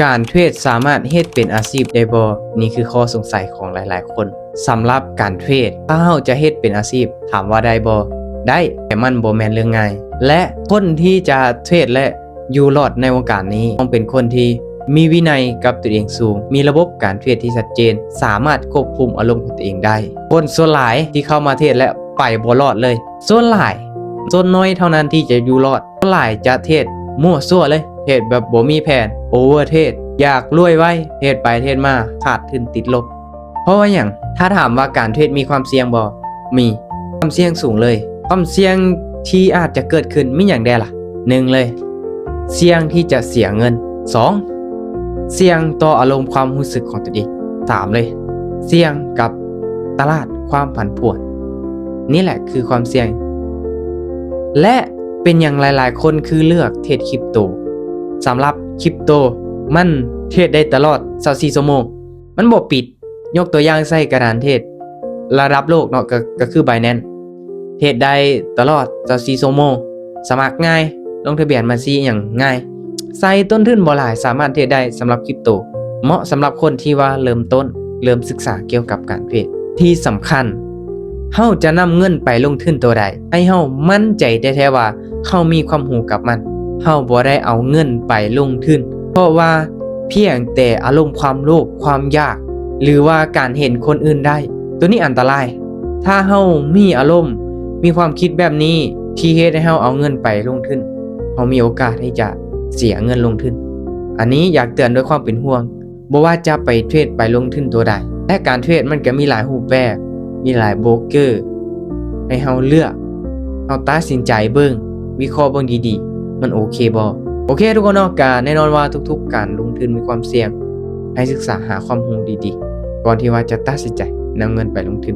ການເທຣດສາມາດເຮັດເປັນອາຊີບໄດ້ບໍ່? ນີ້ຄືຂໍ້ສົງໄສຂອງຫຼາຍໆຄົນ. ສຳລັບການເທຣດ, ຖ້າເຮົາຈະເຮັດເປັນອາຊີບ, ຖາມວ່າໄດ້ບໍ່? ໄດ້, ແຕ່ມັນບໍ່ແມ່ນເລື່ອງງ່າຍ. ແລະ ຄົນທີ່ຈະເທຣດ ແລະ ຢູ່ລອດໃນວົງການນີ້ ຕ້ອງເປັນຄົນທີ່ມີວິໄນກັບຕົວເອງສູງ, ມີລະບົບການເທຣດທີ່ຊັດເຈນ, ສາມາດຄວບຄຸມອາລົມຂອງຕົວເອງໄດ້. ຄົນສ່ວນຫຼາຍທີ່ເຂົ້າມາເທຣດແລ້ວໄປບໍ່ລອດເລີຍ. ສ່ວນຫຼາຍ, ສ່ວນໜ້ອຍເທົ່ານັ້ນທີ່ຈະຢູ່ລອດ. ສ່ວນຫຼາຍຈະເທຣດມົ້ວຊົ່ວເລີຍ, ເທຣດແບບບໍ່ມີແຜນ, ໂອເວີເທຣດ, ຢາກລວຍໄວ, ເທຣດໄປເທຣດມາຂາດທຶນຕິດລົບ. ເພາະວ່າຫຍັງ? ຖ້າຖາມວ່າການເທຣດມີຄວາມສ່ຽງບໍ່? ມີ. ຄວາມສ່ຽງສູງເລີຍ. ຄວາມສ່ຽງທີ່ອາດຈະເກີດຂຶ້ນມີຫຍັງແດ່ລະ? ໜຶ່ງເລີຍ, ສ່ຽງທີ່ຈະເສຍເງິນ. ສອງ, ສ່ຽງຕໍ່ອາລົມຄວາມຮູ້ສຶກຂອງຕົນເອງ. ສາມເລີຍ, ສ່ຽງກັບຕະຫຼາດຄວາມຜັນຜວນ. ນີ້ແຫຼະຄືຄວາມສ່ຽງ. ແລະ ເປັນຫຍັງຫຼາຍໆຄົນຄືເລືອກເທຣດຄຣິບໂຕ? ສຳລັບຄຣິບໂຕ, ມັນເທຣດໄດ້ຕະຫຼອດຊາວສີ່ຊົ່ວໂມງ, ມັນບໍ່ປິດ. ຍົກຕົວຢ່າງໃສ່ກະດານເທຣດລະດັບໂລກເນາະ, ກໍ ກໍຄື Binance ເທຣດໄດ້ຕະຫຼອດຊາວສີ່ຊົ່ວໂມງ, ສະໝັກງ່າຍ, ລົງທະບຽນບັນຊີຫຍັງງ່າຍ, ໃຊ້ຕົ້ນທຶນບໍ່ຫຼາຍ, ສາມາດເທຣດໄດ້ສຳລັບຄຣິບໂຕ, ເໝາະສຳລັບຄົນທີ່ວ່າເລີ່ມຕົ້ນ, ເລີ່ມສຶກສາກ່ຽວກັບການເທຣດ. ທີ່ສຳຄັນ, ເຮົາຈະນຳເງິນໄປລົງທຶນໂຕໃດ, ໃຫ້ເຮົາໝັ້ນໃຈແທ້ໆວ່າເຮົາມີຄວາມຮູ້ກັບມັນ. ເຮົາບໍ່ໄດ້ເອົາເງິນໄປລົງທຶນ ເພາະວ່າ ພຽງແຕ່ອາລົມຄວາມໂລບ, ຄວາມຢາກ ຫຼືວ່າການເຫັນຄົນອື່ນໄດ້, ໂຕນີ້ອັນຕະລາຍ. ຖ້າເຮົາມີອາລົມ, ມີຄວາມຄິດແບບນີ້ ທີ່ເຮັດໃຫ້ເຮົາເອົາເງິນໄປລົງທຶນ, ເຮົາມີໂອກາດທີ່ຈະເສຍເງິນລົງທຶນ. ອັນນີ້ຢາກເຕືອນດ້ວຍຄວາມເປັນຫ່ວງ, ບໍ່ວ່າຈະໄປເທຣດ, ໄປລົງທຶນໂຕໃດ. ແລະ ການເທຣດມັນກໍມີຫຼາຍຮູບແບບ, ມີຫຼາຍໂບຣກເກີ ໃຫ້ເຮົາເລືອກ, ເຮົາຕັດສິນໃຈເບິ່ງ, ວິເຄາະເບິ່ງດີໆ, ມັນໂອເຄບໍ່? ໂອເຄທຸກຄົນເນາະ, ກະແນ່ນອນວ່າທຸກໆການລົງທຶນມີຄວາມສ່ຽງ, ໃຫ້ສຶກສາຫາຄວາມຮູ້ດີໆ ກ່ອນທີ່ວ່າຈະຕັດສິນໃຈນຳເງິນໄປລົງທຶນ.